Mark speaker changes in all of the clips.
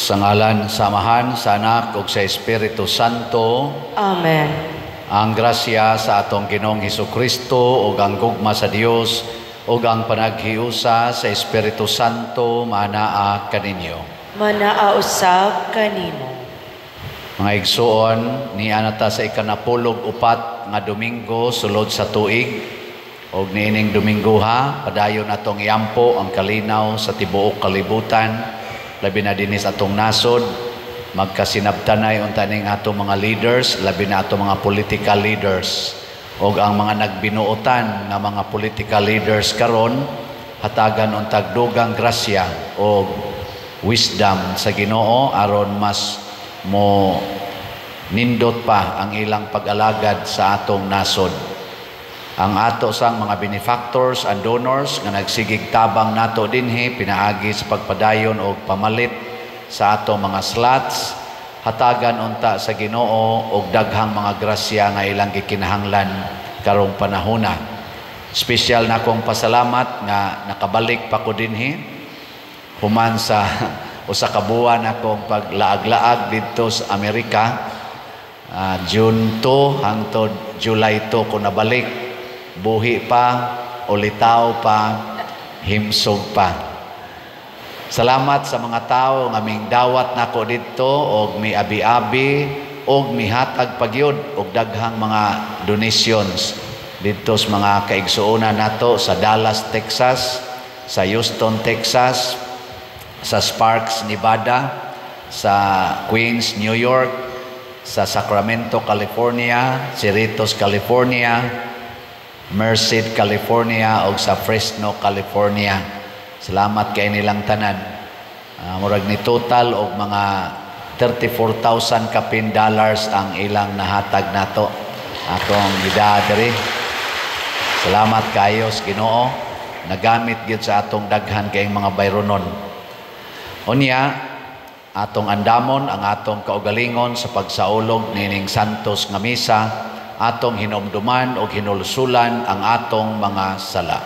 Speaker 1: Sa ngalan sa Amahan, sa Anak ug sa Espiritu Santo.
Speaker 2: Amen.
Speaker 1: Ang grasya sa atong Ginoong Hesukristo ug ang gugma sa Dios ug ang panaghiusa sa Espiritu Santo manaa kaninyo.
Speaker 2: Manaa usab kanimo.
Speaker 1: Mga igsuon, niana ta sa 14 nga Domingo sulod sa tuig ug niining Domingoha padayon atong iampo ang kalinaw sa tibuok kalibutan, labi na dinhi sa atong nasod. Magkasinabtanay unta ning atong mga leaders, labi na atong mga political leaders ug ang mga nagbinuotan nga mga political leaders karon, hatagan untag dugang grasya og wisdom sa Ginoo aron mas mo nindot pa ang ilang pag-alagad sa atong nasod. Ang ato sang mga benefactors and donors nga nagsigig tabang nato dinhi pinaagi sa pagpadayon og pamalit sa ato mga slots, hatagan unta sa Ginoo og daghang mga grasya nga ilang gikinahanglan karong panahona. Espesyal na akong pasalamat nga nakabalik pa ko dinhi human sa usa ka buwan akong paglaag-laag didto sa Amerika. June 2 hangtod July 2 ko nabalik. Buhi pa, ulitaw pa, himsog pa. Salamat sa mga tao nga mingdawat nako didto og miabi-abi og mihatag pagyud og daghang mga donations didto sa mga kaigsuonan nato sa Dallas, Texas, sa Houston, Texas, sa Sparks, Nevada, sa Queens, New York, sa Sacramento, California, Cerritos, California, Merced, California, og sa Fresno, California. Salamat kay nilang tanan. Murag ni total og mga 34,000 kapin dollars ang ilang nahatag nato. Atong gida diri. Salamat kayo sa Ginoo. Nagamit gyud sa atong daghan kayong mga bayronon. Unya, atong andamon ang atong kaugalingon sa pagsaulog nining Santos nga misa, atong hinumduman og hinulsulan ang atong mga sala.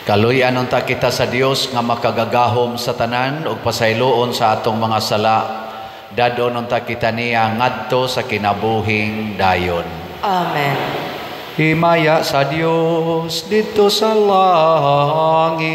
Speaker 1: Kaluy-an unta kita sa Dios nga makagagahom sa tanan ug pasayloon sa atong mga sala. Dadon unta kita niya ngadto sa kinabuhing dayon.
Speaker 2: Amen.
Speaker 1: Himaya sa Dios didto sa langit.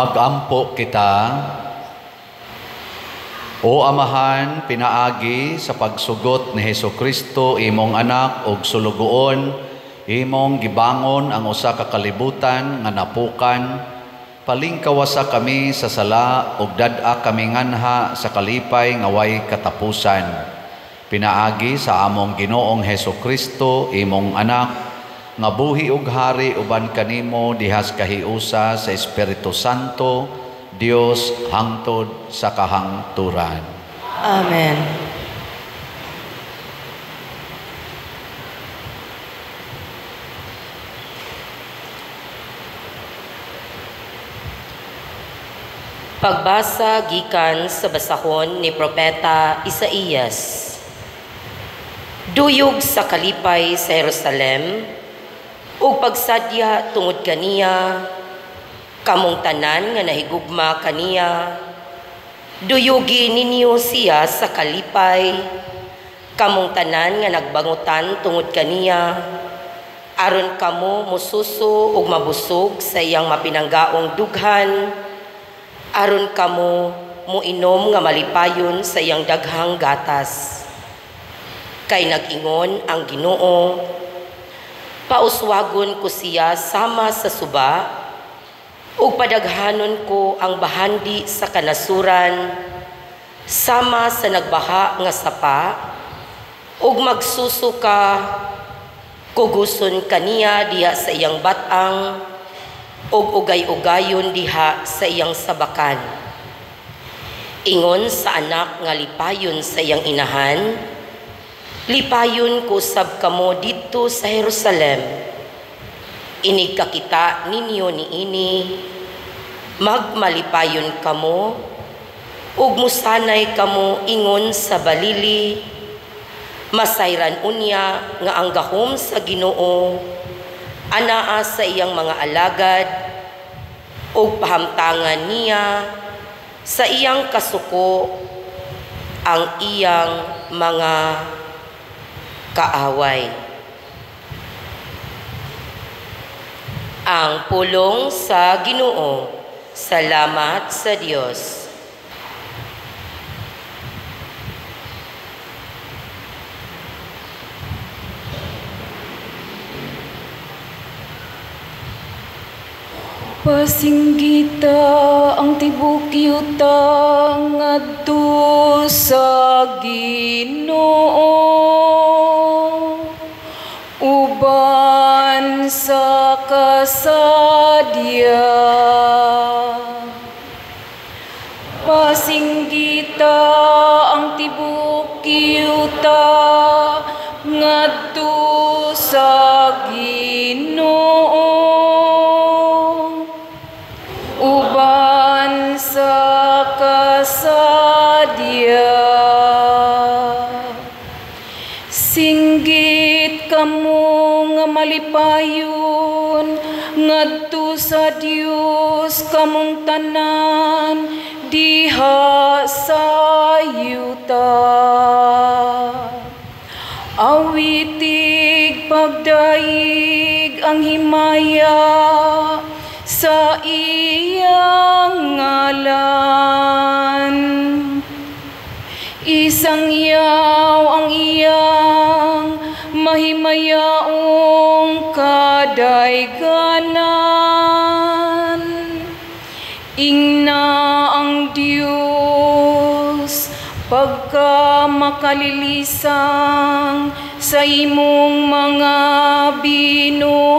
Speaker 1: Magampo kita. O Amahan, pinaagi sa pagsugot ni Hesukristo imong anak og sulugoon, imong gibangon ang usa ka kalibutan nga napukan, palingkawasa kami sa sala ug dad-a kami nganha sa kalipay nga way katapusan. Pinaagi sa among Ginoong Hesukristo imong anak nga buhi ug hari uban kanimo dihas kahiusa sa Espiritu Santo, Dios hangtod sa kahangturan.
Speaker 2: Amen. Pagbasa gikan sa basahon ni Propeta Isaías. Duyog sa kalipay sa Jerusalem ug pagsadya tungod kaniya, kamong tanan nga nahigugma kaniya, duyugi ninyo siya sa kalipay, kamong tanan nga nagbangutan tungod kaniya, aron kamo mususo ug mabusog sa iyang mapinanggaong dughan, aron kamo muinom nga malipayon sa iyang daghang gatas. Kay nag-ingon ang Ginoo, pauswagon ko siya sama sa suba, ug padaghanon ko ang bahandi sa kanasuran sama sa nagbaha nga sapa, ug magsusuka kuguson kaniya diha sa iyang batang, ug ugay-ugayon diha sa iyang sabakan. Ingon sa anak nga lipayon sa iyang inahan, lipayon ko sab kamo didto sa Jerusalem. Inig kakita ninyo niini, magmalipayon kamo, ug musanay kamo ingon sa balili, masayran unya nga ang gahom sa Ginoo anaa sa iyang mga alagad, ug pahamtangan niya sa iyang kasuko ang iyang mga kaaway. Ang pulong sa Ginoo. Salamat sa Dios.
Speaker 3: Pasinggita ang tibok yuta ngadto sa Ginoo, uban sa kasadya. Pasinggita ang tibok yuta ngadto sa Ginoo, uban sa kasadya. Singgit kamo nga malipayon ngadto sa Dios kamong tanan diha sa yuta. Awitig pagdaig ang himaya sa iyang ngalan. Isang yaw ang iyang mahimayaong kadayganan. Ingna ang Dios pagka makalilisang sa imong mga binuhatan.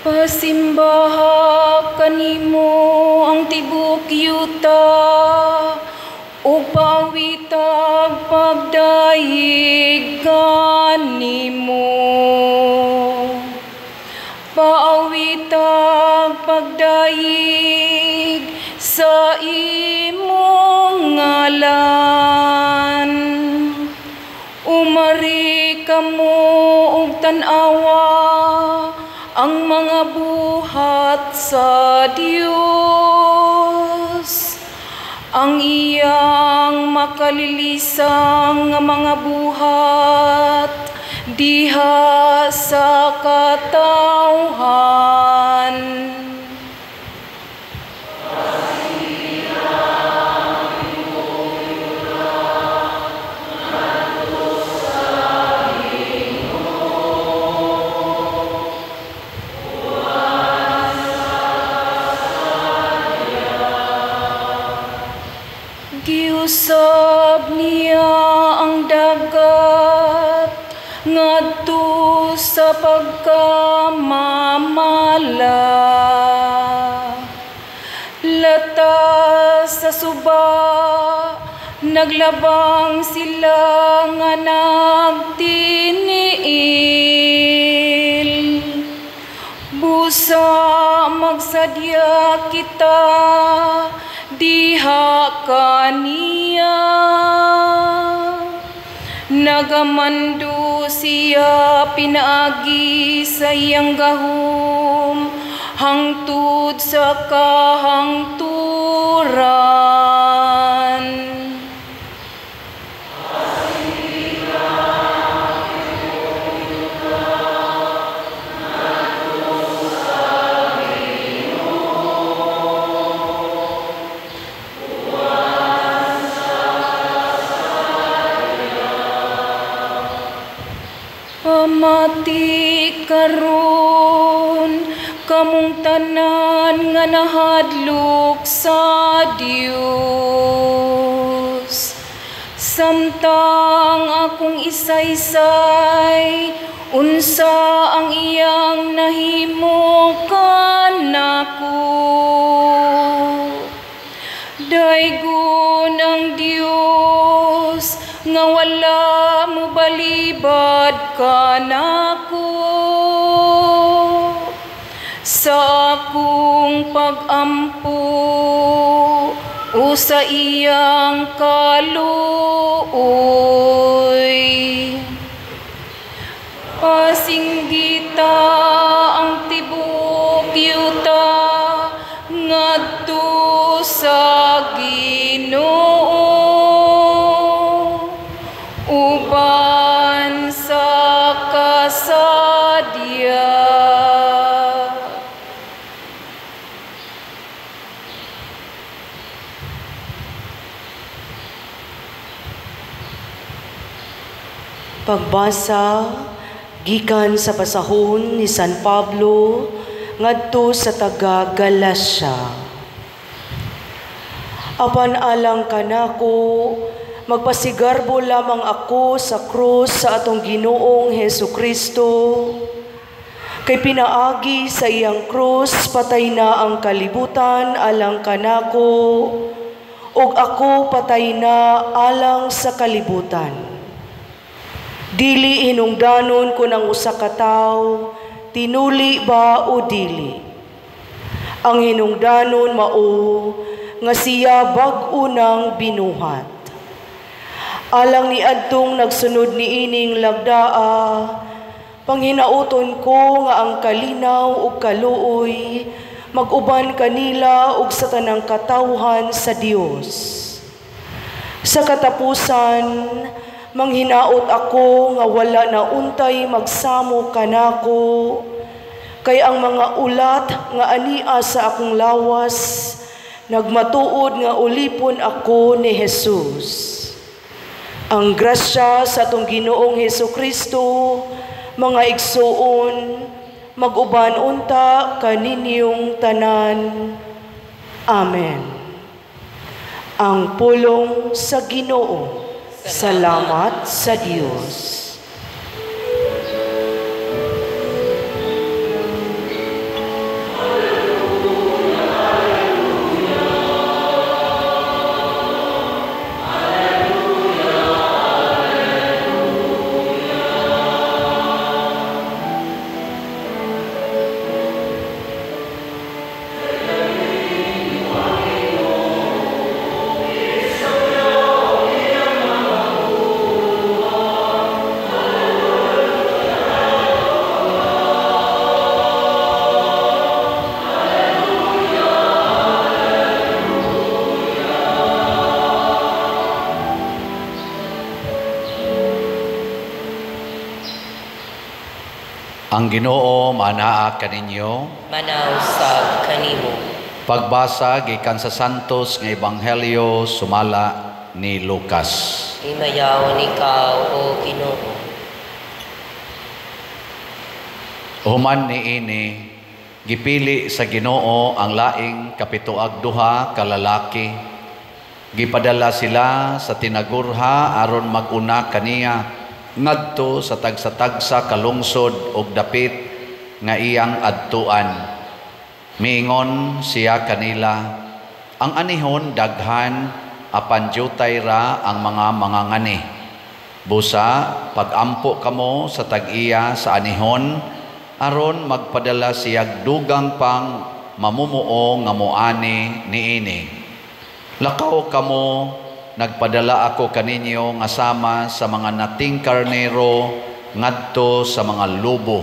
Speaker 3: Pasimbaha kanimo ang tibok yuta, ug pawitag pagdaig kanimo. Paawitag pagdaig sa imong ngalan. Umari Kamo og tan-awa ang mga buhat sa Dios, ang iyang makalilisang nga mga buhat diha sa katawhan. Giusab niya ang dagat ngadto sa pagkamamala. Latas sa suba, naglabang sila nga nagtiniil. Busa magsadya kita diha kaniya. Nagamando siya pinaagi sa iyang gahom hangtod sa kahangturan. Pamati karon kamong tanan nga nahadlok sa Dios. Samtang akong isaysay unsa ang iyang nahimo kanako. Daygon ang Dios nga wala mobalibad kanako sa akong pag-ampo o sa iyang kaluoy. Pasinggita ang tibuok yuta ngadto sa Ginoo, uban sa kasadya.
Speaker 4: Pagbasa gikan sa pasahon ni San Pablo ngadto sa taga Galacia. Apan alang kanako, magpasigarbo lamang ako sa krus sa atong Ginoong Hesus Kristo. Kay pinaagi sa iyang krus patay na ang kalibutan alang kanako, ug ako patay na alang sa kalibutan. Dili hinungdanon ko ng usa ka tawo, tinuli ba o dili. Ang hinungdanon mao nga siya bag-o nang binuhat. Alang ni adtong nagsunod niining lagdaa, panghinauton ko nga ang kalinaw ug kaluoy mag-uban kanila ug sa tanang katawhan sa Dios. Sa katapusan, manghinaot ako nga wala na untay magsamo kanako, kay ang mga ulat nga ania sa akong lawas nagmatuod nga ulipon ako ni Jesus. Ang grasya sa atong Ginoong Hesus Kristo, mga igsuon, mag-uban unta kaninyong tanan. Amen. Ang pulong sa Ginoo. Salamat sa Dios.
Speaker 1: Ang Ginoo manaa kaninyo.
Speaker 2: Manaw sa kanimo.
Speaker 1: Pagbasa gikan sa Santos nga Ebanghelyo sumala ni Lucas.
Speaker 2: Himayaon ikaw, o Ginoo.
Speaker 1: Human niini, gipili sa Ginoo ang laing 72 ka lalaki. Gipadala sila sa tinagurha aron mag-una kaniya ngadto sa tagsa-tagsa kalungsod og dapit nga iyang adtuan. Miingon siya kanila, ang anihon daghan apan jutay ra ang mga mangangani. Busa pagampo kamo sa tag-iya sa anihon aron magpadala siyag dugang pang mamumuo nga moani niini. Lakaw kamo, nagpadala ako kaninyo nga sama sa mga nating karnero ngadto sa mga lobo.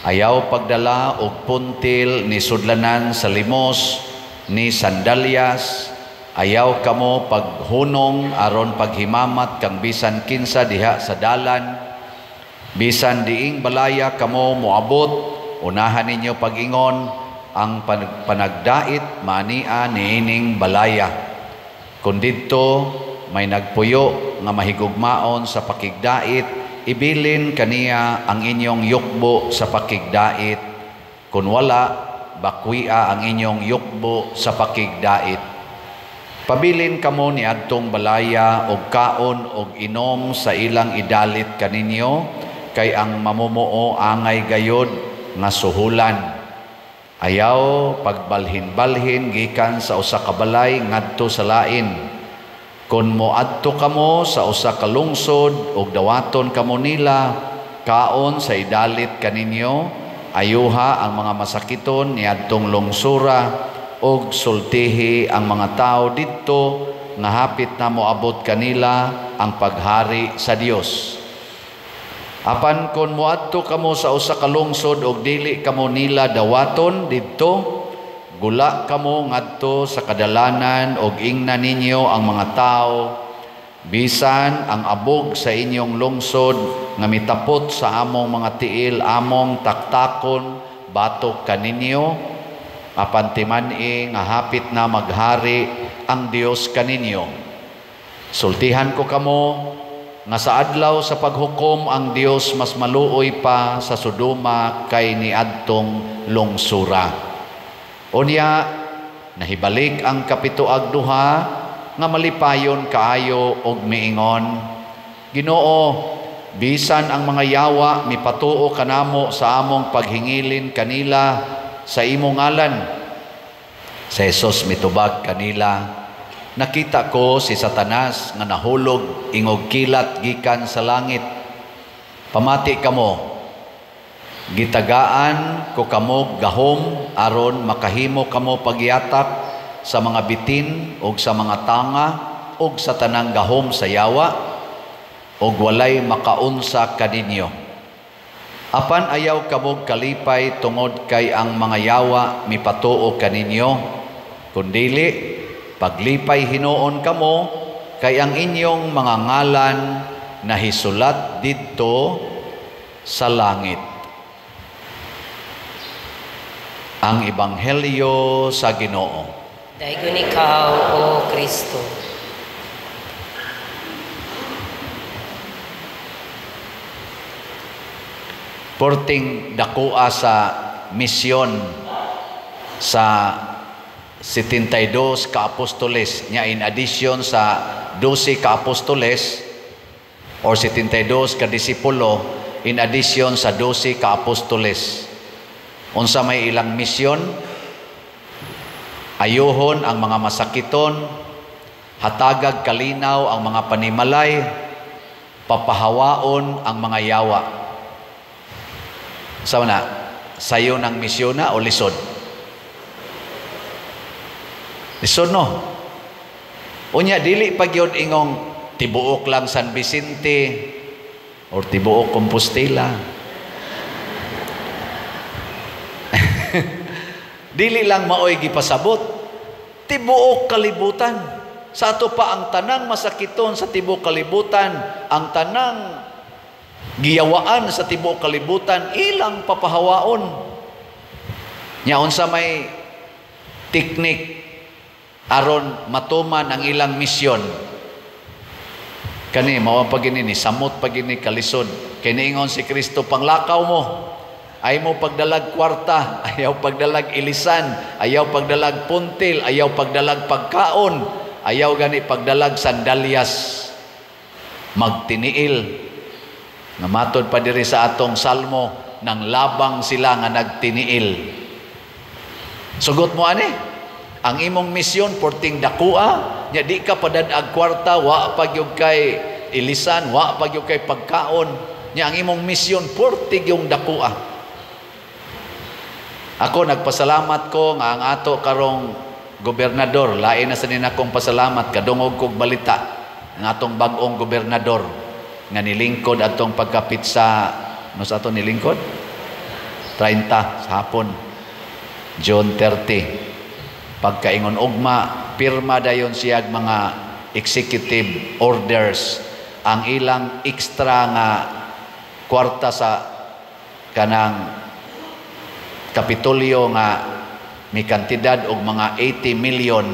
Speaker 1: Ayaw pagdala og puntil ni sudlanan sa limos ni sandalyas. Ayaw kamo paghunong aron paghimamat kang bisan kinsa diha sa dalan. Bisan diing balaya kamo moabot, unahan ninyo pag-ingon ang panagdait maania niining balaya. Kung didto may nagpuyo nga mahigugmaon sa pakigdait, ibilin kaniya ang inyong yukbo sa pakigdait. Kung wala, bakwia ang inyong yukbo sa pakigdait. Pabilin kamo ni adtong balaya og kaon og inom sa ilang idalit kaninyo, kay ang mamumuo angay gayod nga suhulan. Ayaw pagbalhin-balhin gikan sa usa ka balay ngadto sa lain. Kon moadto kamo sa usa ka lungsod og dawaton kamo nila, kaon sa idalit kaninyo, ayuha ang mga masakiton niadtong lungsura og sultihi ang mga tawo didto nga hapit na moabot kanila ang paghari sa Dios. Apan kon moadto kamo sa usa ka lungsod og dili kamo nila dawaton didto, gula kamo ngadto sa kadalanan og ingna ninyo ang mga tawo, bisan ang abog sa inyong lungsod nga mitapot sa among mga tiil, among taktakon batok kaninyo, apan timan-i nga hapit na maghari ang Dios kaninyo. Sultihan ko kamo nga sa adlaw sa paghukom ang Dios mas maluoy pa sa Sodoma kay niadtong lungsura. Unya nahibalik ang 72 nga malipayon kaayo og miingon, Ginoo, bisan ang mga yawa mipatuo kanamo sa among paghingilin kanila sa imong ngalan. Sa Jesus mitubag kanila, nakita ko si Satanas nga nahulog ingog kilat gikan sa langit. Pamati kamo, gitagaan ko kamo gahom aron makahimo kamo pagyatak sa mga bitin og sa mga tanga og sa tanang gahom sa yawa, og walay makaunsa kaninyo. Apan ayaw kamo kalipay tungod kay ang mga yawa mipatuo kaninyo, kundili paglipay hinuon kamo kay ang inyong mga ngalan nahisulat didto sa langit. Ang Ebanghelyo sa Ginoo.
Speaker 2: Daygon ikaw, O Kristo.
Speaker 1: Porting dakoa sa misyon sa 72 ka apostoles niya, in addition sa 12 ka apostoles or 72 ka disipulo, in addition sa 12 ka apostoles. Unsa may ilang misyon? Ayuhon ang mga masakiton, hatagag kalinaw ang mga panimalay, papahawaon ang mga yawa. Sa na, sayo ng misyon na o lisod? Lisod, no? Unya, dili pag yun ingong tibuok lang San Vicente or tibuok Compostela. Dili lang maoy gipasabot, tibuok kalibutan. Sa ato pa ang tanang masakiton sa tibuok kalibutan, ang tanang Giyawaan sa tibuok kalibutan, ilang papahawaon. Nya unsa may teknik aron matuman ang ilang misyon? Kani mao pa gini ni samot pa gini kalisod. Kay niingon si Kristo, panglakaw mo, ay mo pagdalag kwarta, ayaw pagdalag ilisan, ayaw pagdalag puntil, ayaw pagdalag pagkaon, ayaw gani pagdalag sandalyas. Magtiniil. Nga matod pa diri sa atong salmo, nang labang sila nga nagtiniil. Sugot mo ani? Ang imong misyon porting dakua, nya di ka padad-ag kwarta, wa pa gyud kay ilisan, wa pa gyud kay pagkaon. Nya ang imong misyon porting yung dakua. Ako nagpasalamat ko nga ang ato karong gobernador, lain na sa akong pasalamat, kadungog kog balita ang atong bag-ong gobernador nga nilingkod atong pagkapit sa no sa ato nilingkod 30 sa hapon, June 30. Pagkaingon ugma, pirma dayon siyag mga executive orders ang ilang extra nga kwarta sa kanang Kapitolyo nga may kantidad og mga 80 million,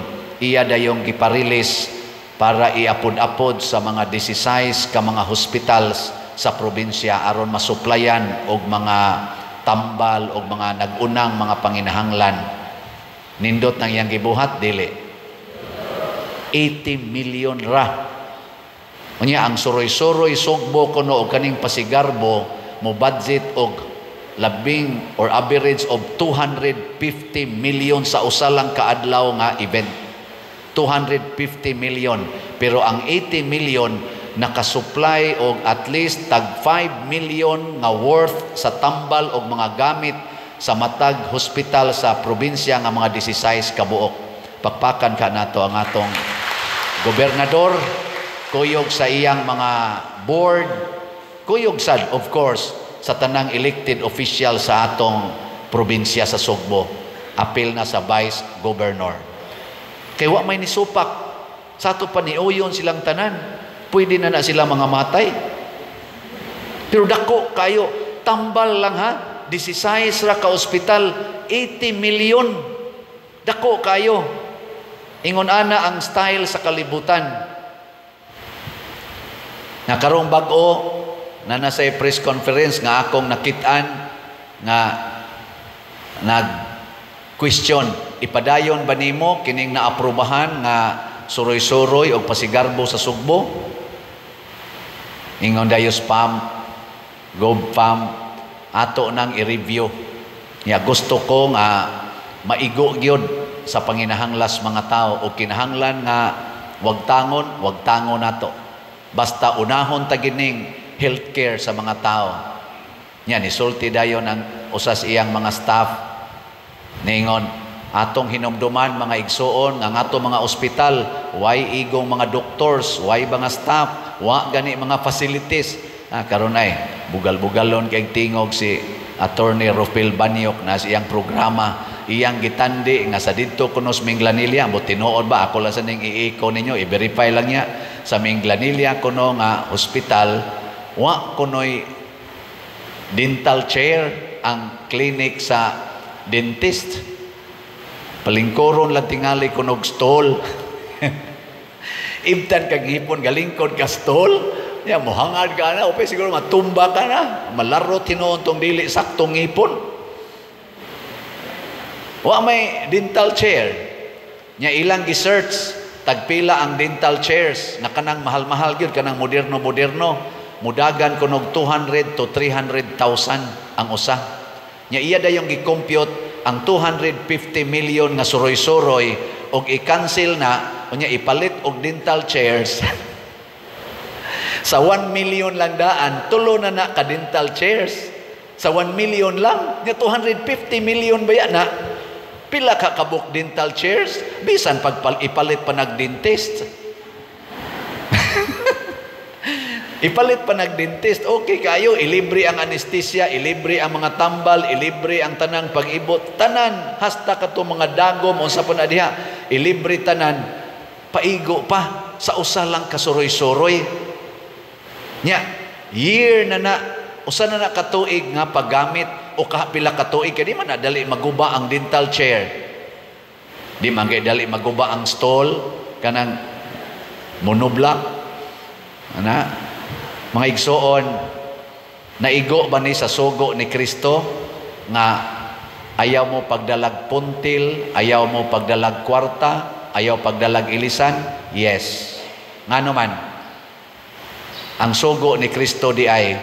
Speaker 1: iya dayong giparilis para iapod-apod sa mga 16 ka mga hospitals sa probinsya aron masuplayan og mga tambal og mga nag-unang mga panginahanglan. Nindot nang iyang gibuhat, dili. 80 million ra. Unya ang suroy-suroy Sugbo kuno og kaning pasigarbo mo budget og labing or average of 250 million sa usa lang kaadlaw nga event. 250 million, pero ang 80 million nakasupply og at least tag 5 million nga worth sa tambal og mga gamit sa matag hospital sa probinsya nga mga 16 ka buok. Pakpakan ka nato ang atong gobernador, kuyog sa iyang mga board, kuyog sad of course sa tanang elected official sa atong probinsya sa Sugbo. Apil na sa vice governor. Kay wa may nisupak. Sa ato pa niuyon silang tanan. Pwede na na sila mga matay. Pero dako kayo, tambal lang ha. 16 ra ka ospital, 80 million. Dako kayo. Ingon ana ang style sa kalibutan. Na karong bag-o na nasa press conference nga akong nakitaan nga nag-question, ipadayon ba nimo kining naaprubahan nga suroy-suroy og pasigarbo sa Sugbo? Ingon dayo spam, gob pam, ato nang i-review. Nya gusto ko nga maigo gyud sa panginahanglas mga tao o kinahanglan nga wag tangon nato. Basta unahon ta gining healthcare sa mga tao. Nya nisulti dayon ang usas iyang mga staff. Ningon, atong hinumduman mga igsuon ang ato mga ospital, way igong mga doctors, way mga staff, wa gani mga facilities. Karon ay bugal-bugalon kay tingog si Attorney Rufil Banyok na sa iyang programa, iyang gitandi nga sa didto kuno sa Minglanilla, mo tinuod ba ako lang sa ning iiko ninyo, i-verify lang niya sa Minglanilla kuno nga hospital, wa kunoy dental chair ang clinic sa dentist. Palingkoron lang tingali kunog stall. Ibtan kag hipon galingkod ka stall. Ya mohangad ka na, upe siguro matumba ka na, malaro tinuon tong dili saktong ngipon. Wa may dental chair. Nya ilang gi-search tagpila ang dental chairs na kanang mahal-mahal gyud, kanang moderno-moderno, mudagan kunog 200 to 300,000 ang usa. Nya iya dayong gi-compute ang 250 million nga suroy-suroy og i-cancel na, unya ipalit og dental chairs. Sa 1 million lang daan, tulo na na ka dental chairs. Sa 1 million lang, nya 250 million ba yan na? Pila ka kabuk dental chairs? Bisan pag ipalit pa nag-dentist. Ipalit pa nag-dentist, okay kayo, ilibre ang anesthesia, ilibre ang mga tambal, ilibre ang tanang pag-ibot, tanan, hasta kato mga dagom, unsa pa na diha, ilibre tanan, paigo pa, sa usa lang kasuroy-suroy. Nya, Year na na, usa na na katuig nga paggamit o kapila katuig kay di man na dali maguba ang dental chair. Di man kay dali maguba ang stool kanang monoblock. Ana, mga igsoon, naigo ba ni sa sugo ni Kristo nga ayaw mo pagdalag puntil, ayaw mo pagdalag kwarta, ayaw pagdalag ilisan? Yes. Ngano man? Ang sugo ni Kristo di ay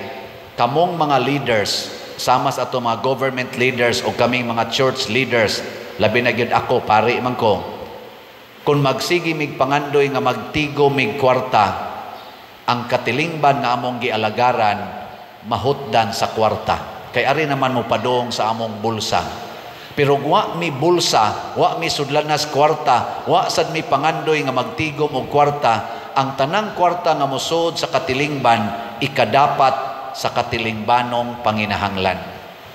Speaker 1: kamong mga leaders, sama sa ato mga government leaders o kaming mga church leaders, labi na gyud ako, pari man ko. Kung magsige mig pangandoy nga magtigo mig kwarta, ang katilingban nga among gialagaran mahutdan sa kwarta. Kay ari naman mo padong sa among bulsa. Pero wa mi bulsa, wa mi sudlanas kwarta, wa sad mi pangandoy nga magtigom og kwarta, ang tanang kwarta nga mosud sa katilingban ikadapat sa katilingbanong panginahanglan.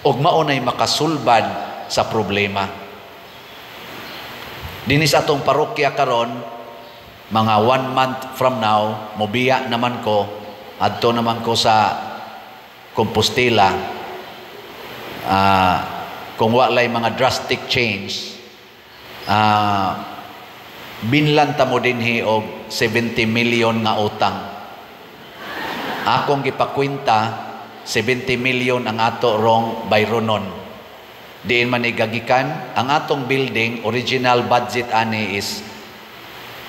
Speaker 1: Og mao nay makasulbad sa problema. Dinis atong parokya karon, mga 1 month from now, mobiya naman ko, adto naman ko sa Compostela, kung walay mga drastic change, binlan ta mo dinhi og 70 million nga utang. Akong gipakwenta, 70 million ang ato rong bayronon. Diin man igagikan, ang atong building, original budget ani is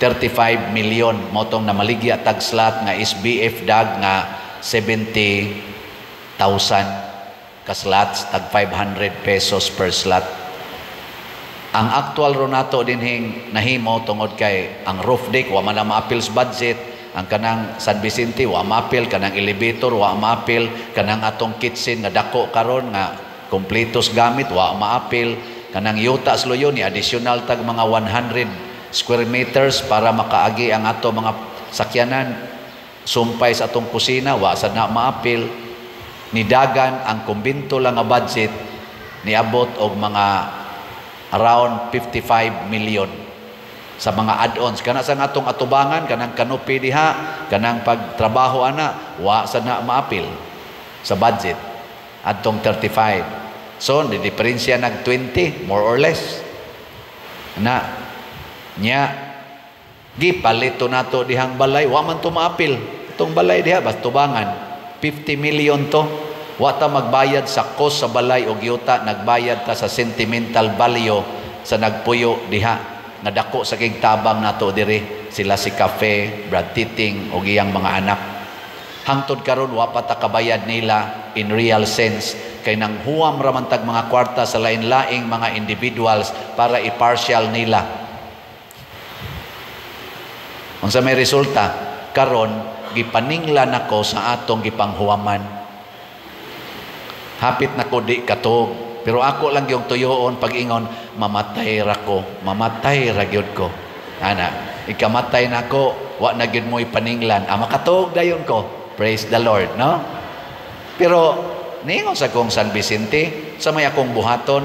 Speaker 1: 35 million. Mao tong namaligya tag slot nga SBF dag nga 70,000 ka slots, tag 500 pesos per slot. Ang actual ro nato dinhing nahimo tungod kay ang roof deck wa man na maapil sa budget, ang kanang San Vicente wa maapil, kanang elevator wa maapil, kanang atong kitchen nga dako karon nga kompletos gamit wa maapil, kanang yuta sa Luyo ni additional tag mga 100 square meters para makaagi ang ato mga sakyanan sumpay sa atong kusina, wa sad na maapil. Nidagan ang kumbinto lang nga budget, niabot og mga around 55 million sa mga add-ons kana sa atong atubangan, kanang canopy diha, kanang pagtrabaho ana, wa sad na maapil sa budget adtong 35. So di diferensya nag 20, more or less na. Nya gipalito nato dihang balay, wa man to maapil itong balay diha, bas tubangan 50 million to. Wa ta magbayad sa cost sa balay og yuta, nagbayad ta sa sentimental value sa nagpuyo diha nga dako sa kig tabang nato diri, sila si Cafe, Brad Titing ug iyang mga anak. Hangtod karon wa pa ta kabayad nila in real sense kay nang huwam ra man tag mga kwarta sa lain-laing mga individuals para i-partial nila. Unsa may resulta karon, gipaninglan ako sa atong gipanghuwaman. Hapit na ko di katog, pero ako lang yung tuyoon pag-ingon, "Mamatay ra ko, mamatay ra gyud ko." Ana, ikamatay na ko, wa na gyud mo ipaninglan. Ah, makatuog dayon ko. Praise the Lord, no? Pero niingon sa kong San Vicente, sa may akong buhaton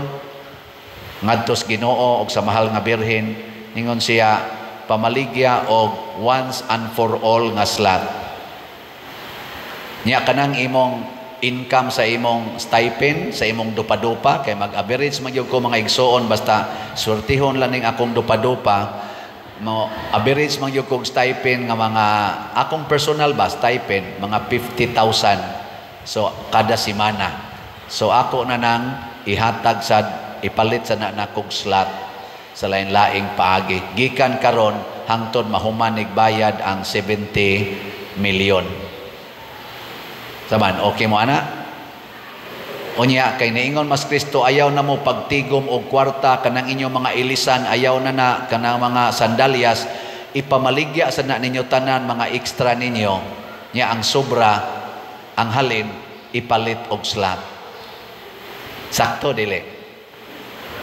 Speaker 1: ngadto sa Ginoo og sa mahal nga Birhen, ningon siya, pamaligya og once and for all nga slot. Nya kanang imong income sa imong stipend, sa imong dupa-dupa, kay mag-average man gyud ko, mga igsuon, basta swertihon lang ning akong dupa-dupa, mo average man gyud kog stipend nga mga akong personal ba stipend, mga 50,000 so kada semana. So ako na nang ihatag sa ipalit sa na nakog slot sa lain-laing paagi gikan karon hangtod mahuman bayad ang 70 million. Saman, okay mo ana? Unya, kay niingon mas Kristo, ayaw na mo pagtigom og kwarta, kanang inyong mga ilisan, ayaw na na, kanang mga sandalyas, ipamaligya sa na ninyo tanan, mga extra ninyo, nya ang sobra, ang halin, ipalit og slot. Sakto, dili?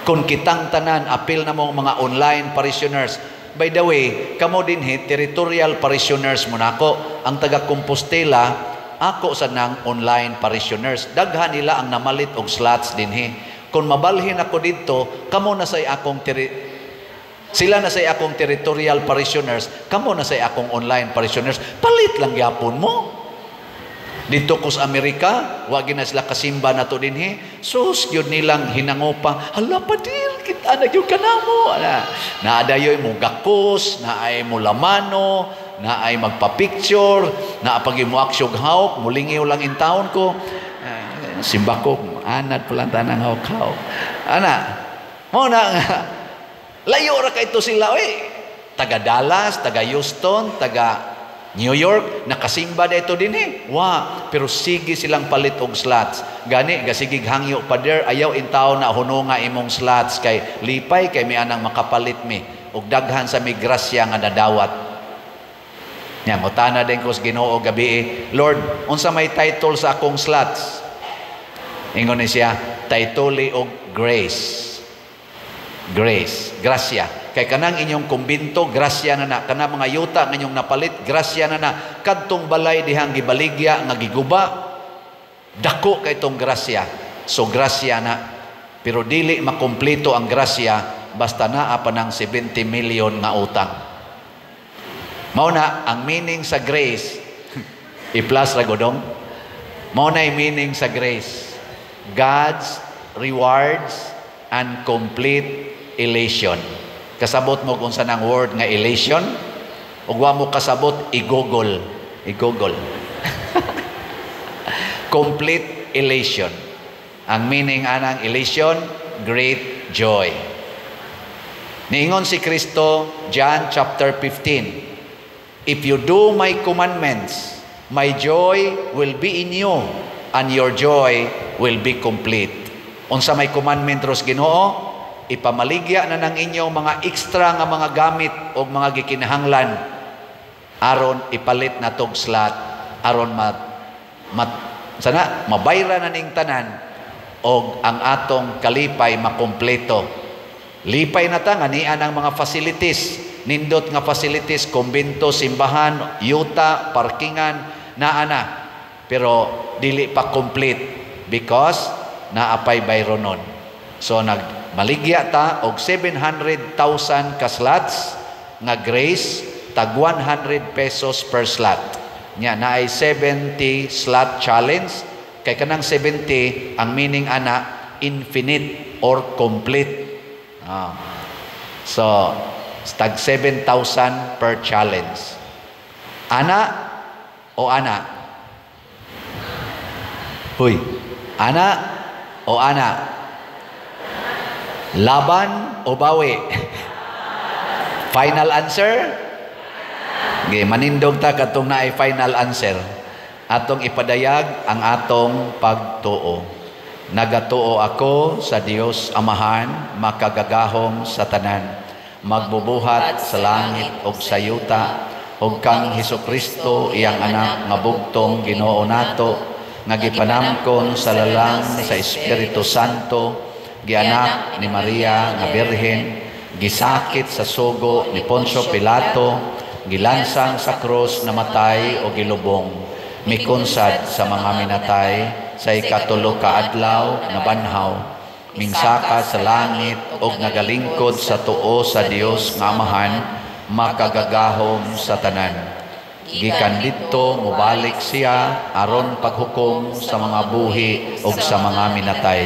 Speaker 1: Kung kitang tanan, apil na mong mga online parishioners. By the way, kamo dinhi, territorial parishioners mo nako. Ang taga Compostela, ako sa nang online parishioners. Daghan nila ang namalit og slots dinhi. Kung mabalhin ako didto, kamo na say akong sila na say akong territorial parishioners, kamo na say akong online parishioners. Palit lang gyapon mo. Dito ko sa Amerika, wa gyud na sila kasimba nato dinhi. Sus, gyud nilang hinangopa. "Hala, padir, kita na gyud kanamo." Ana, naadayoy mo gakos, naay mo lamano, naay magpa-picture, naa pag mo aksyog hawk, mulingiw lang in town ko. Ah, simba ko, anad pala tanang hawk-hawk. Ana, mo na nga, layo ra kay to sila, oy. Taga Dallas, taga Houston, taga New York, nakasimba dito din eh. Wa, pero sige silang palit og slots. Gani, gasigig hangyo, "Pader, ayaw in taon na huno nga imong slots kay lipay kay mi anang makapalit mi og daghan sa mi grasya nga nadawat." Nya ngutana din ko sa Ginoo gabi eh, "Lord, unsa may title sa akong slots?" Ingon ni siya, "Title og grace." Grace, grasya. Kay kanang inyong kumbinto, grasya na na. Kanang mga yuta nga inyong napalit, grasya na na. Kadtong balay dihang gibaligya nga giguba, dako kay itong grasya. So grasya na. Pero dili makumpleto ang grasya basta naa pa ng 70 million nga utang. Mao na ang meaning sa grace, i-plus ra godong. Mao na meaning sa grace. God's rewards and complete elation. Kasabot mo kung saan ang word nga elation? Ug wa mo kasabot, i-Google. I-Google. Complete elation. Ang meaning anang elation, great joy. Niingon si Kristo, John chapter 15, "If you do my commandments, my joy will be in you, and your joy will be complete." Unsa may commandment ros Ginoo? Ipamaligya na ng inyong mga extra nga mga gamit o mga gikinahanglan aron ipalit na tog slot, aron ma, ma sana mabayra na ning tanan og ang atong kalipay makumpleto. Lipay na ta nga nian ang mga facilities, nindot nga facilities, kumbento, simbahan, yuta, parkingan, naa na. Pero dili pa complete because naapay bayronon. So nagmaligya ta og 700,000 ka slots nga grace, tag 100 pesos per slot. Nya naay 70 slot challenge, kay kanang 70, ang meaning ana infinite or complete. Ah. So tag 7,000 per challenge. Ana o ana? Huy, ana o ana? Laban o bawi? Final answer? Okay, manindog ta katong naay final answer. Atong ipadayag ang atong pagtuo. Nagatuo ako sa Dios Amahan, makagagahom sa tanan, magbubuhat sa langit ug sa yuta, ug kang Hesus Kristo, iyang anak nga bugtong Ginoo nato, nga gipanamkon sa lalang sa Espiritu Santo, gianak ni Maria nga Birhen, gisakit sa sugo ni Poncio Pilato, gilansang sa krus, namatay o gilubong, mikunsad sa mga minatay, sa ikatulo ka adlaw nabanhaw, mingsaka sa langit og nagalingkod sa tuo sa Dios nga Amahan, makagagahom sa tanan. Gikan didto mobalik siya aron paghukom sa mga buhi ug sa mga minatay.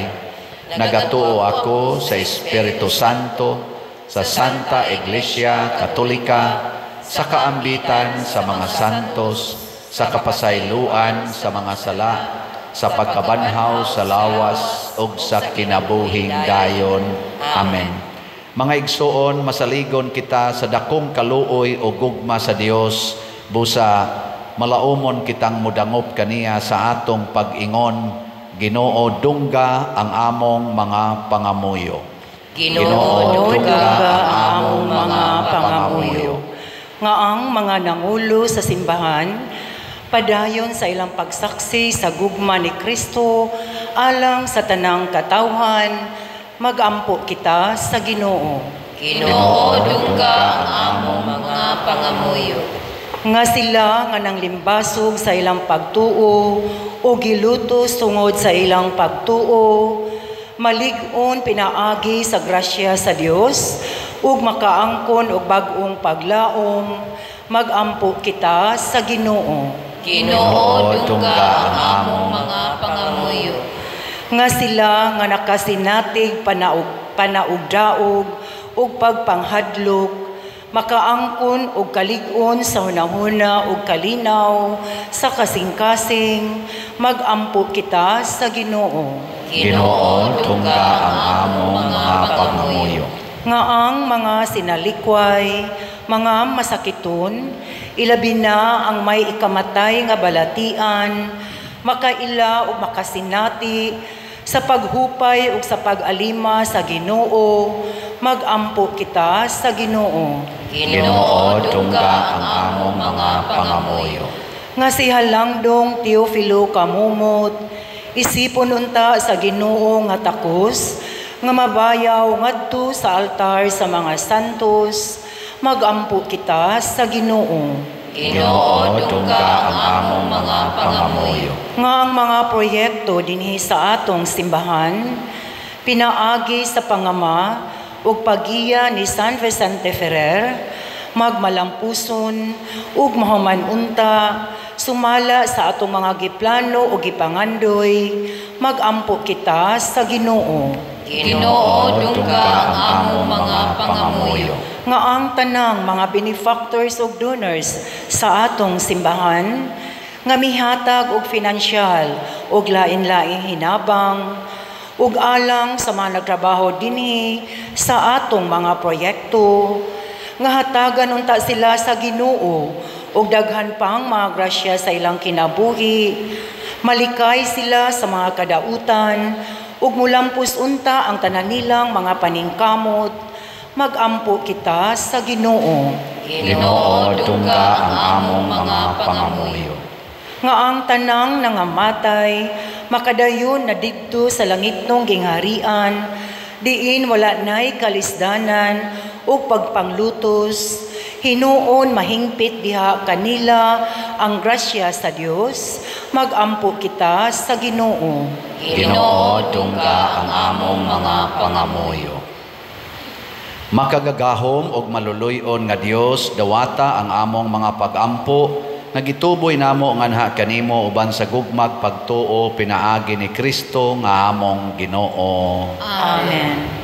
Speaker 1: Nagatuo ako sa Espiritu Santo, sa Santa Iglesia Katolika, sa kaambitan sa mga santos, sa kapasayloan sa mga sala, sa pagkabanhaw sa lawas ug sa kinabuhing dayon. Amen. Mga igsuon, masaligon kita sa dakong kaluoy o gugma sa Dios, busa malaumon kitang mudangop kaniya sa atong pag-ingon, "Ginoo, dungga ang among mga pangamuyo."
Speaker 2: Ginoo,
Speaker 1: dungga
Speaker 3: ang among mga pangamuyo.
Speaker 5: Nga ang mga nangulo sa simbahan, padayon sa ilang pagsaksi sa gugma ni Kristo alang sa tanang katawhan, magampo kita sa Ginoo.
Speaker 2: Ginoo, dungga ang among mga pangamuyo.
Speaker 5: Nga sila nga nanglimbasog sa ilang pagtuo o gilutos tungod sa ilang pagtuo, malig-on pinaagi sa grasya sa Dios ug makaangkon og bag-ong paglaom, magampo kita sa Ginoo.
Speaker 3: Ginoo, dungga ang among mga pangamuyo.
Speaker 5: Nga sila nga nakasinatig panaugdaog ug pagpanghadlok, makaangkon og kalig-on sa hunahuna ug kalinaw sa kasing-kasing, magampo kita sa Ginoo.
Speaker 1: Ginoo, tungga ang among mga pangamuyo.
Speaker 5: Nga ang mga sinalikway, mga masakiton, ilabi na ang may ikamatay nga balatian, makaila ug makasinati sa paghupay ug sa pag-alima sa Ginoo, magampo kita sa Ginoo.
Speaker 1: Ginoo, tungga ang among mga pangamuyo.
Speaker 5: Nga si Halangdong Teofilo Camomot, isipon unta sa Ginoo nga takos, nga mabayaw ngadto sa altar sa mga santos, magampo kita sa Ginoo.
Speaker 3: Ginoo, tungga ang among mga pangamuyo.
Speaker 5: Nga ang mga proyekto dinhi sa atong simbahan, pinaagi sa pangama ug paggiya ni San Vicente Ferrer, magmalampuson ug mahuman unta sumala sa atong mga giplano ug gipangandoy, magampo kita sa Ginoo.
Speaker 3: Ginoo, dungga ang among mga pangamuyo.
Speaker 5: Nga ang tanang mga benefactors ug donors sa atong simbahan, nga mihatag og finansyal ug lain-laing hinabang ug alang sa mga nagtrabaho dinhi sa atong mga proyekto, nga hatagan unta sila sa Ginoo ug daghan pang mga grasya sa ilang kinabuhi, malikay sila sa mga kadautan ug mulampos unta ang tanan nilang mga paningkamot, magampo kita sa Ginoo.
Speaker 1: Ginoo, tungga ang among mga pangamuyo.
Speaker 5: Nga ang tanang nangamatay makadayon na didto sa langitnong gingharian, diin wala nay kalisdanan ug pagpanglutos, hinuon mahingpit diha kanila ang grasya sa Dios, magampo kita sa Ginoo.
Speaker 1: Ginoo, tungga ang among mga pangamuyo. Makagagahom og maluluy-on nga Dios, dawata ang among mga pagampo nga gituboy namo nganha kanimo uban sa gugmag pagtuo pinaagi ni Kristo nga among Ginoo.
Speaker 5: Amen.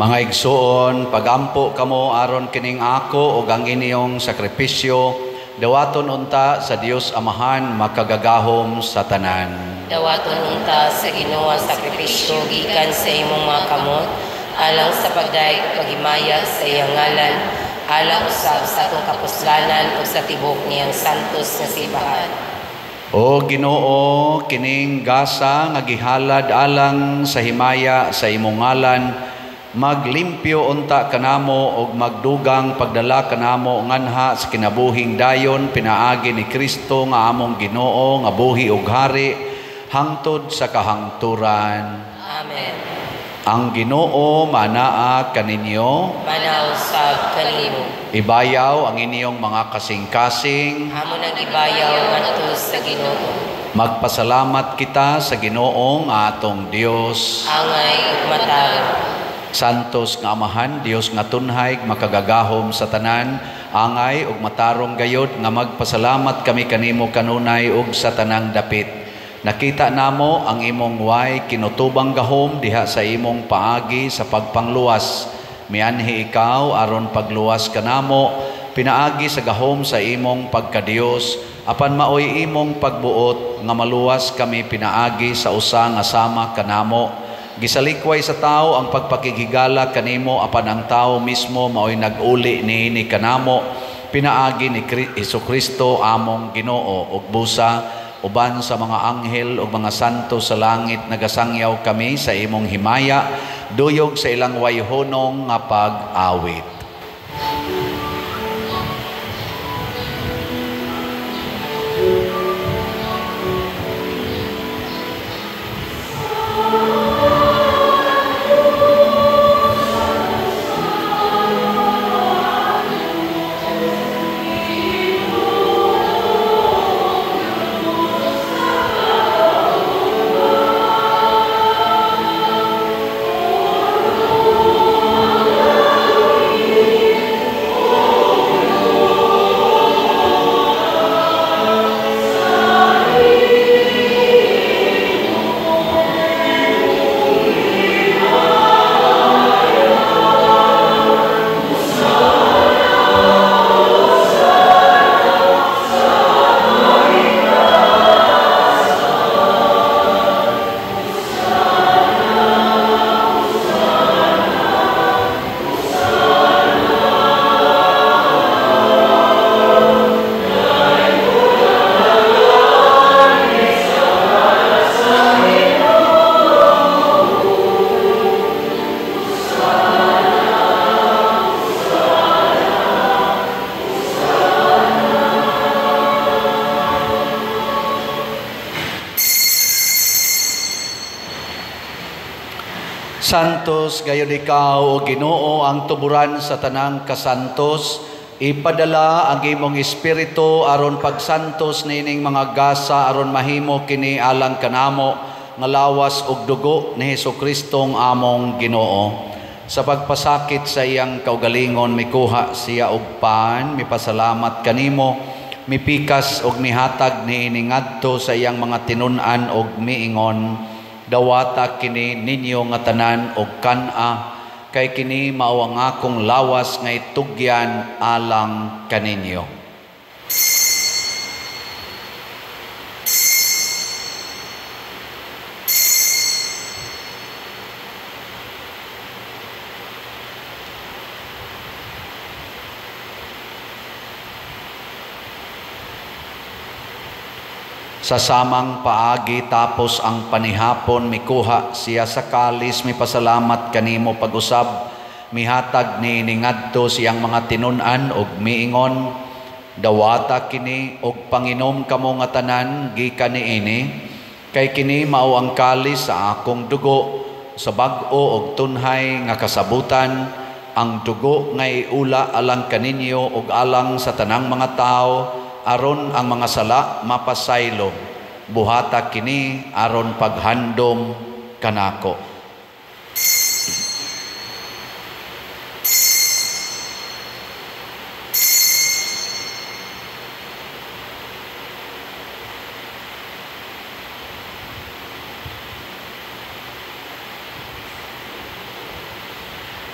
Speaker 1: Mga igsuon, pagampo kamo aron kining ako ug ang inyong sakripisyo Dawaton unta sa Dios Amahan makagagahom sa tanan.
Speaker 2: Dawaton unta sa Ginoo ang sakripisyo gikan sa imong mga kamot alang sa pagdayeg ug paghimaya sa iyang ngalan, alang usab sa atong kapuslanan ug sa tibok niyang santos nga simbahan.
Speaker 1: O Ginoo, kining gasa nga gihalad alang sa himaya sa imong ngalan, maglimpyo unta kanamo og magdugang pagdala kanamo nganha sa kinabuhing dayon pinaagi ni Kristo nga among Ginoo nga buhi ug hari hangtod sa kahangturan.
Speaker 2: Amen.
Speaker 1: Ang Ginoo manaa kaninyo,
Speaker 2: Manaa usab kanimo.
Speaker 1: Ibayaw ang inyong mga kasing-kasing.
Speaker 2: Amo nang ibayaw ngadto sa Ginoo.
Speaker 1: Magpasalamat kita sa Ginoong atong Dios.
Speaker 2: Angay ug matarong.
Speaker 1: Santos nga Amahan, Dios nga tunhay, makagagahom sa tanan, angay ug matarong gayod nga magpasalamat kami kanimo kanunay ug sa tanang dapit. Nakita namo ang imong way kinutubang gahom diha sa imong paagi sa pagpangluwas. Mianhi ikaw aron pagluwas kanamo, pinaagi sa gahom sa imong pagkadios, apan maoy imong pagbuot nga maluwas kami pinaagi sa usa nga sama kanamo.Gisalikway sa tao ang pagpakighigala kanimo, apan ang tao mismo maoy nag-uli niini kanamo, pinaagi ni Hesukristo among Ginoo. Ug busa uban sa mga anghel ug mga santo sa langit nagasangyaw kami sa imong himaya, duyog sa ilang wayhonong nga pag-awit. Santos gayon ikaw, o Ginoo, ang tuburan sa tanang kasantos. Ipadala ang imong espiritu aron pagsantos niining mga gasa aron mahimo kini alang kanamo nga lawas ug dugo ni Hesukristong among Ginoo. Sa pagpasakit sa iyang kaugalingon mikuha siya og pan, mipasalamat kanimo, mipikas og mihatag niini ngadto sa iyang mga tinun-an og miingon, dawata kini ninyo nga tanan og kan-a, kay kini mao ang akong lawas nga itugyan alang kaninyo. Sa samang paagi tapos ang panihapon, mikuha siya sa kalis, mipasalamat kanimo pag-usab, mihatag niini ngadto siyang mga tinun-an og miingon, dawata kini og panginom kamo nga tanan gikan niini, kay kini mao ang kalis sa akong dugo, sa bag-o og tunhay nga kasabutan, ang dugo nga iula alang kaninyo og alang sa tanang mga tawo, aron ang mga sala mapasaylo. Buhata kini aron paghandom kanako.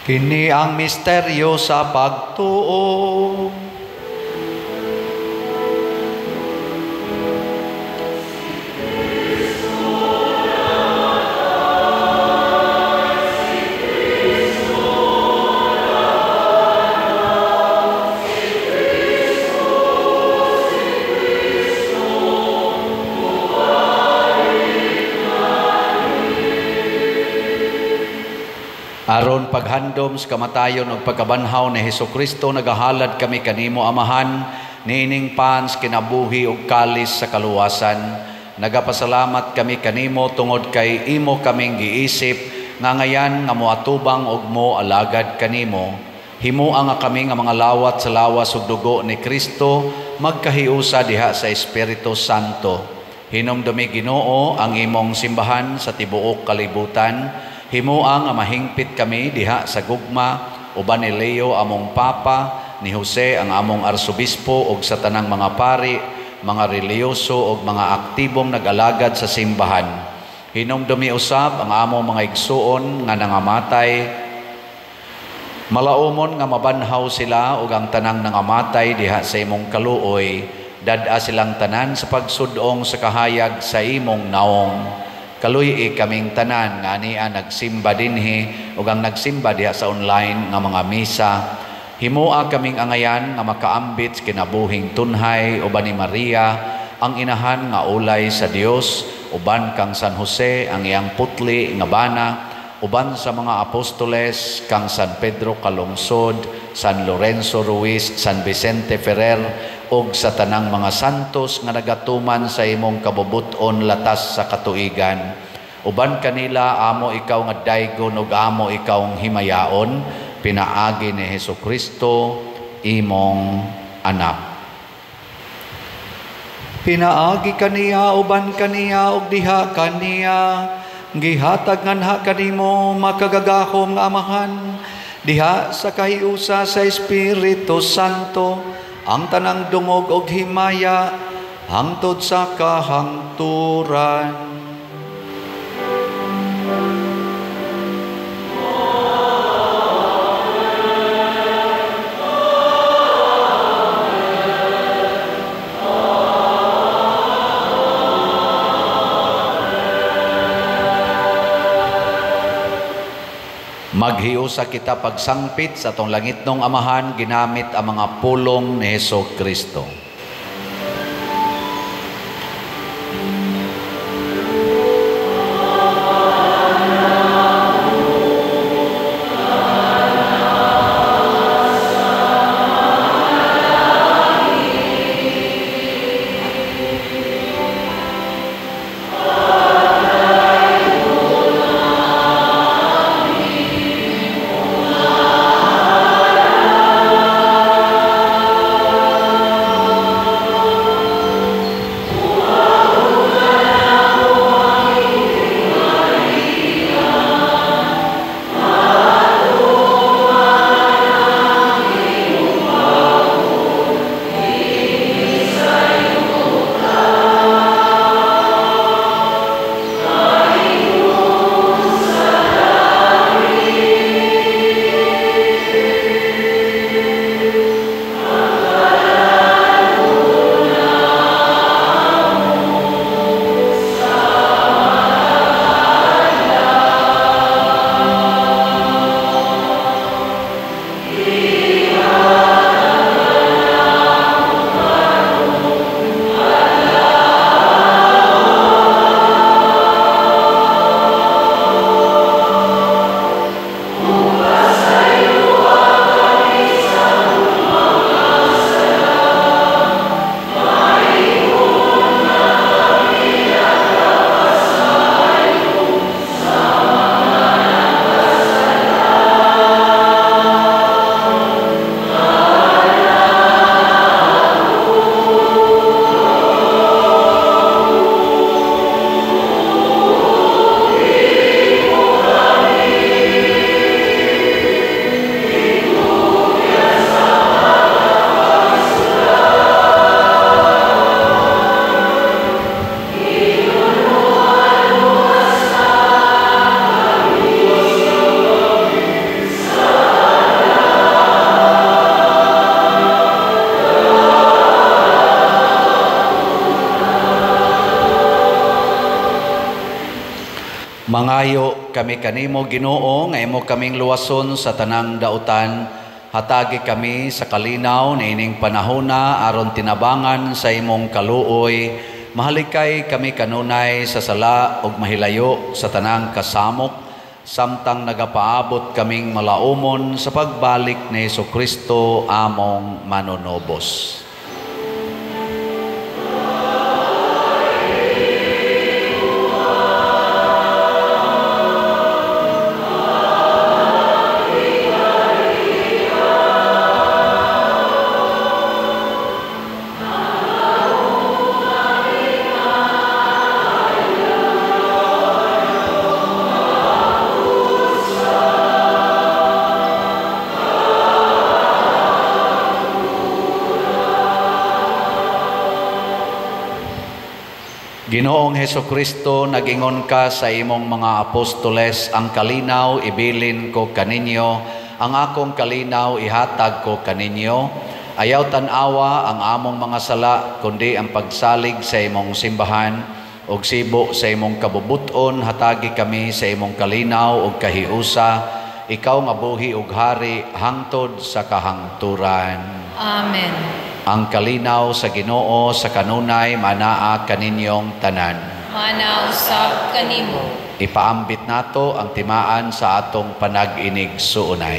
Speaker 1: Kini ang misteryo sa pagtuo. Aron paghandom sa kamatayon ug pagkabanhaw ni Hesukristo, nagahalad kami kanimo, Amahan, niining pans kinabuhi ug kalis sa kaluwasan. Nagapasalamat kami kanimo tungod kay imo kaming giisip nga ngayan nga moatubang og mo alagad kanimo. Himoa nga kami nga mga lawat sa lawas ug dugo ni Kristo magkahiusa diha sa Espiritu Santo. Hinumdumi, Ginoo, ang imong simbahan sa tibuok kalibutan. Himoa nga mahingpit kami diha sa gugma uban ni Leo among Papa, ni Jose ang among Arsobispo ug sa tanang mga pari, mga relihiyoso ug mga aktibong nag-alagad sa simbahan. Hinumdumi usab ang among mga igsuon nga nangamatay. Malaumon nga mabanhaw sila ug ang tanang nangamatay diha sa imong kaluoy. Dad-a silang tanan sa pagsudong sa kahayag sa imong naong. Kaluy-i kaming tanan nga ania nagsimba dinhi ug ang nagsimba diha sa online nga mga misa. Himoa kaming angayan nga makaambit sa kinabuhing tunhay uban ni Maria ang inahan nga ulay sa Dios, uban kang San Jose ang iyang putli nga bana, uban sa mga apostoles kang San Pedro Calungsod, San Lorenzo Ruiz, San Vicente Ferrer ug sa tanang mga santos nga nagatuman sa imong kabubut-on latas sa katuigan. Uban kanila amo ikaw nga daygon ug amo ikaw ang himayaon, pinaagi ni Hesukristo imong anak. Pinaagi kaniya, uban kaniya ug diha kaniya, gihatag nganha kanimo makagagahom nga Amahan, diha sa kahiusa sa Espiritu Santo, ang tanang dungog og himaya hangtod sa kahangturan. Maghiusa kita pagsangpit sa atong langitnong Amahan ginamit ang mga pulong ni Hesukristo. Mangayo kami kanimo, Ginoo, nga imo kaming luwason sa tanang dautan. Hatagi kami sa kalinaw niining panahona aron tinabangan sa imong kaluoy. Mahalikay kami kanunay sa sala ug mahilayo sa tanang kasamok. samtang nagapaabot kaming malaumon sa pagbalik ni Hesukristo among manunubos. Ginoong Hesukristo, nagingon ka sa imong mga apostoles, ang kalinaw ibilin ko kaninyo, ang akong kalinaw ihatag ko kaninyo. Ayaw tan-awa ang among mga sala, kundi ang pagsalig sa imong simbahan, ug sibo sa imong kabubuton, hatagi kami sa imong kalinaw ug kahiusa, ikaw nga buhi ug hari hangtod sa kahangturan.
Speaker 3: Amen.
Speaker 1: Ang kalinaw sa Ginoo sa kanunay manaa kaninyong tanan.
Speaker 3: Manaa usab kanimo.
Speaker 1: Ipaambit nato ang timaan sa atong panag-inig suunay.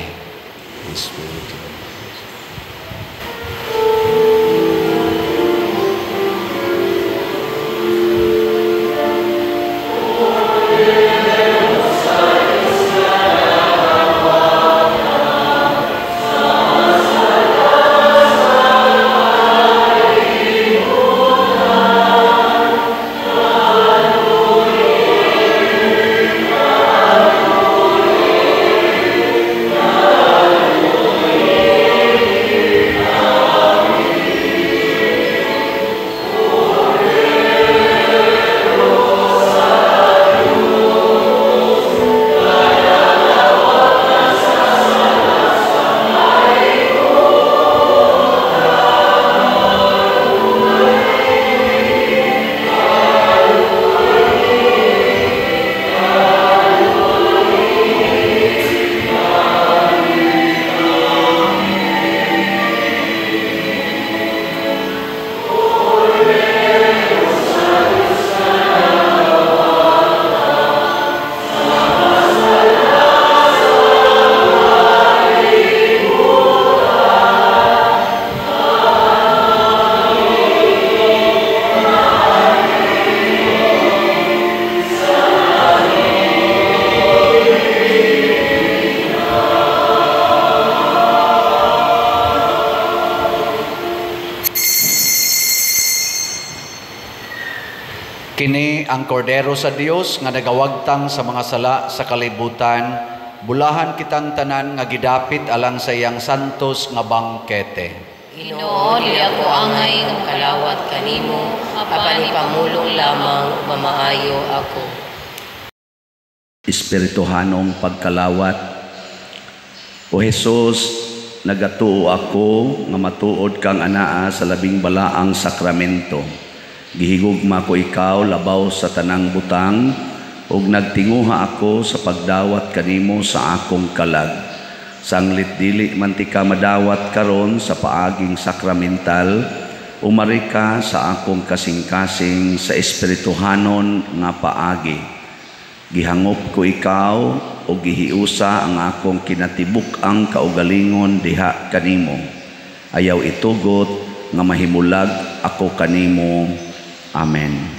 Speaker 1: Kini ang kordero sa Dios nga nagawagtang sa mga sala sa kalibutan, bulahan kitang tanan nga gidapit alang sa iyang santos nga bangkete.
Speaker 3: Ginoo, dili ako angay nga makalawat kanimo, apan ipamulong lamang mamaayo ako.
Speaker 1: Espirituhanong pagkalawat. O Jesus, nagatuo ako nga matuod kang anaa sa labing balaang sakramento. Gihigugma ko ikaw labaw sa tanang butang, ug nagtinguha ako sa pagdawat kanimo sa akong kalag. Sanglit dili man ti ka madawat karon sa paaging sakramental, umari ka sa akong kasing-kasing sa espirituhanon nga paagi. Gihangop ko ikaw ug gihiusa ang akong kinatibuk-ang kaugalingon diha kanimo. Ayaw itugot nga mahimulag ako kanimo. Amen.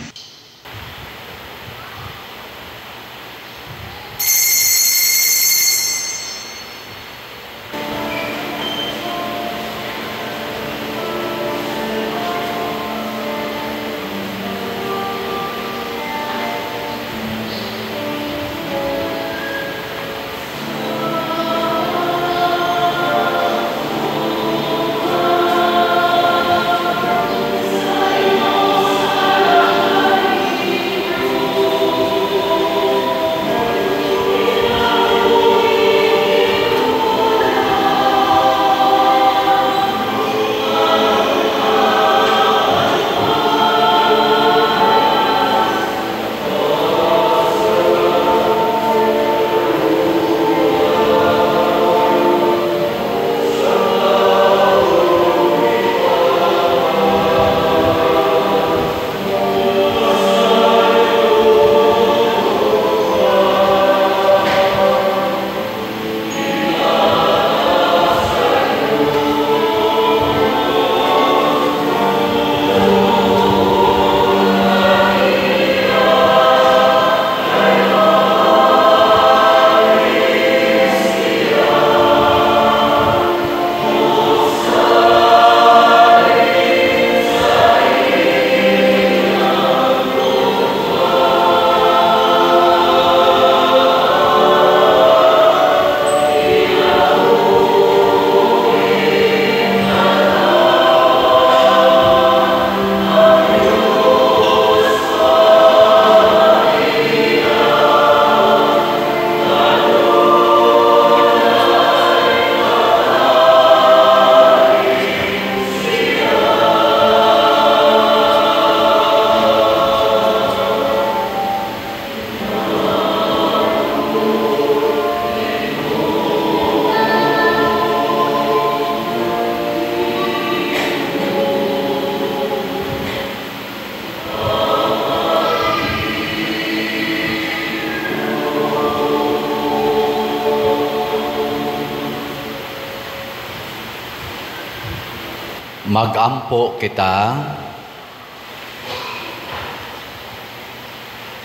Speaker 1: Magampo kita.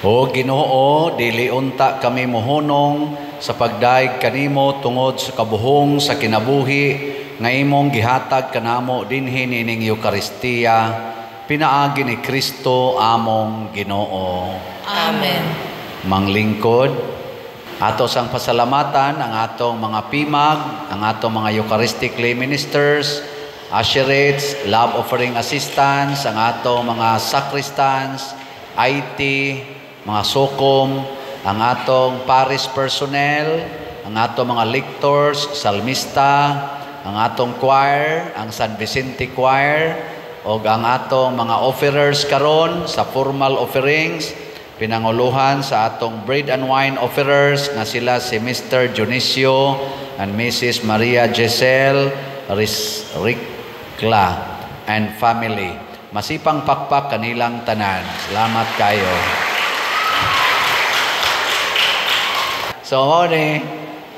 Speaker 1: O Ginoo, dili unta kami mohunong sa pagdaig kanimo tungod sa kabuhong sa kinabuhi nga imong gihatag kanamo dinhi nining Eukaristiya, pinaagi ni Kristo among Ginoo.
Speaker 3: Amen.
Speaker 1: Manglingkod, ato sang pasalamatan ang atong mga pimag, ang atong mga Eucharistic lay ministers, usherates, love offering assistants, ang atong mga sacristans, IT, mga sukom, ang atong parish personnel, ang atong mga lectors, salmista, ang atong choir, ang San Vicente Choir, og ang atong mga offerers karon sa formal offerings, pinanguluhan sa atong bread and wine offerers nga sila si Mr. Dionisio and Mrs. Maria Giselle Ricla and family. Masipang pakpak kanilang tanan. Salamat kayo. So, ni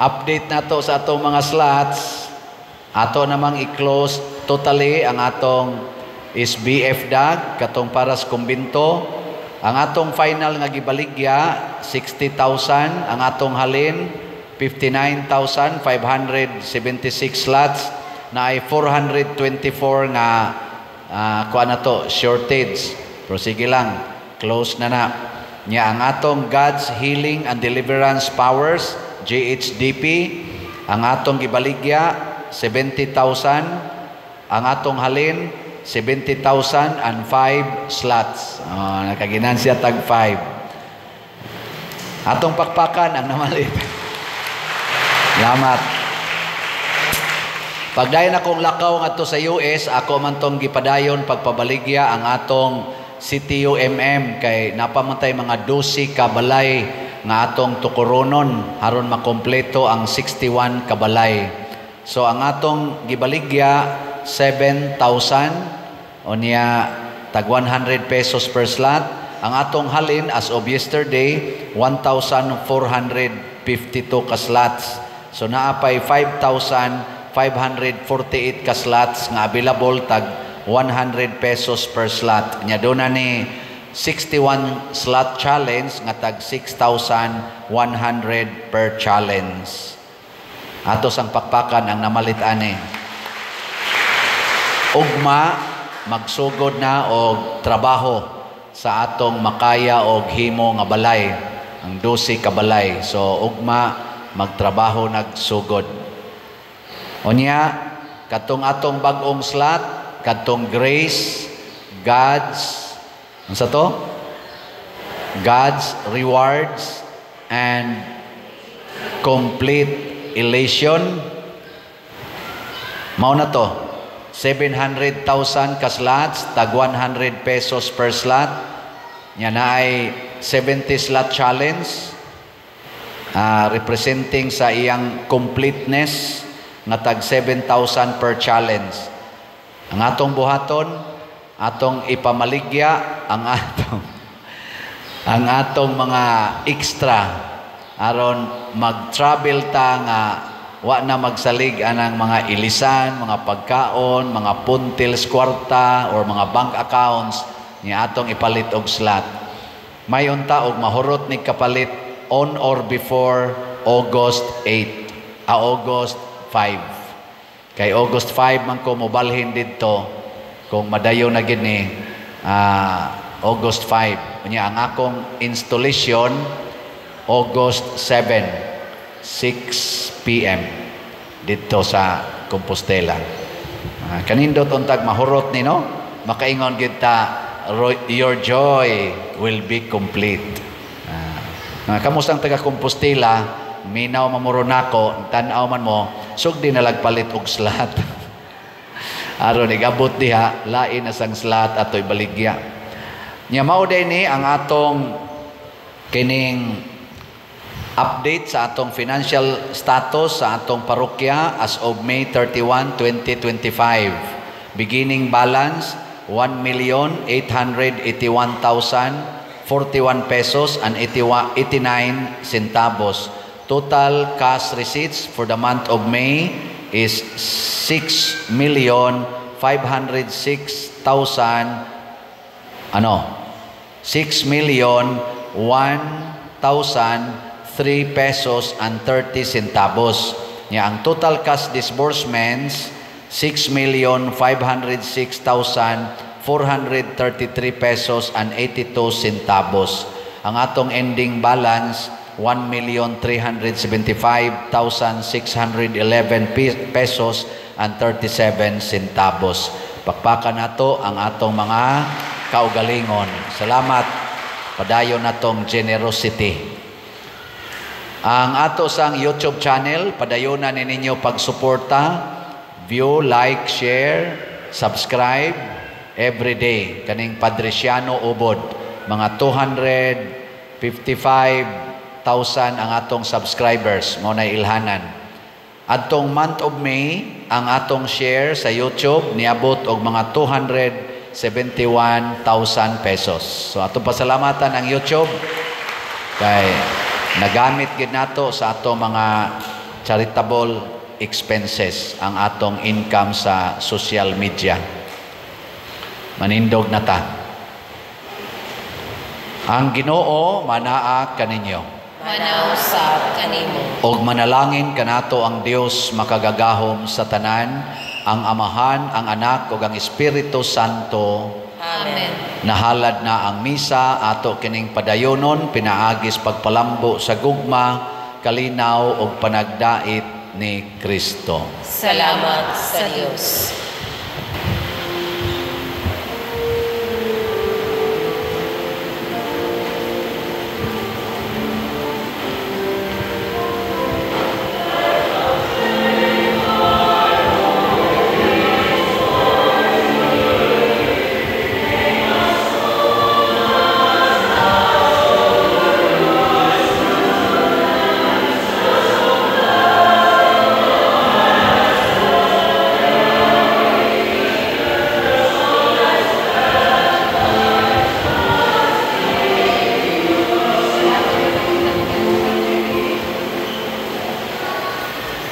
Speaker 1: update na to sa atong mga slots. Ato namang i-close totally ang atong SBF DAG, katong para sa kumbinto. Ang atong final nga gibaligya, 60,000. Ang atong halin, 59,576 slots na ay 424 nga kuha na to, shortage. Pero sige lang, close na na. Nya ang atong God's Healing and Deliverance Powers, GHDP, ang atong gibaligya, 70,000. Ang atong halin, 70,005 slots. Oh, nakaginansiya tag 5. Atong pakpakan ang namalit. Salamat. Pagdayon akong lakaw ngadto sa US, ako man tong gipadayon pagpabaligya ang atong CTUMM kay napamantay mga 12 ka balay nga atong tukoronon aron makompleto ang 61 ka balay. So ang atong gibaligya 7,000 unya tag 100 pesos per slot. Ang atong halin as of yesterday 1,452 ka slots. So naa pay 5,548 ka slots nga available tag 100 pesos per slot. Nya doon na ni 61 slot challenge nga tag 6,100 per challenge. Ato sang pakpakan ang namalit ani. Ugma magsugod na og trabaho sa atong makaya og himo nga balay, ang 12 ka balay. So ugma magtrabaho nagsugod. Unya katong atong bag-ong slot, katong grace, God's unsa to? God's rewards and complete elation. Mao na to. 700,000 ka slots, tag 100 pesos per slot. Nya na ay 70 slot challenge, representing sa iyang completeness nga tag 7,000 per challenge. Ang atong buhaton, atong ipamaligya ang atong mga extra aron mag-travel ta nga wa na magsalig anang mga ilisan, mga pagkaon, mga puntils kwarta or mga bank accounts ni atong ipalit og slot. May unta og mahurot ni kapalit on or before August 8, August 5. Kay August 5 man ko mobalhin didto kung madayo na gid ni August 5. Unya ang akong installation August 7, 6 p.m. didto sa Compostela. Kanindot untag mahurot ni no, makaingon gid ta, your joy will be complete. Kamusta ang taga Compostela? Minaw mamuro nako, tan-aw man mo, sugdi na lagpalit og slot. Aron igabot diha, lain na sang slot atoy baligya. Nya mao day ni ang atong kining update sa atong financial status sa atong parokya as of May 31, 2025. Beginning balance 1,881,041 pesos and 89 centavos. Total cash receipts for the month of May is 6,000,000 506,000 ano 6,001,003 pesos and 30 centavos. Nya ang total cash disbursements, 6,506,433 pesos and 82 centavos. Ang atong ending balance, 1,375,611 pesos and 37 centavos. Pakpakan nato ang atong mga kaugalingon. Salamat. Padayon natong generosity. Ang ato sang YouTube channel, padayonan ninyo pagsuporta, view, like, share, subscribe every day. Kaning Padriciano Ubod, mga 255,000 ang atong subscribers, mao na ilhanan. Adtong month of May, ang atong share sa YouTube niabot og mga 271,000 pesos. So atong pasalamatan ang YouTube kay nagamit gid nato sa ato mga charitable expenses ang atong income sa social media. Manindog na ta. Ang Ginoo manaa kaninyo.
Speaker 3: Manausap kanimo.
Speaker 1: Og manalangin kanato ang Dios makagagahom sa tanan, ang Amahan, ang Anak ug ang Espiritu Santo.
Speaker 3: Amen.
Speaker 1: Nahalad na ang misa, ato kining padayonon pinaagis pagpalambo sa gugma, kalinaw ug panagdait ni Kristo.
Speaker 3: Salamat sa Dios.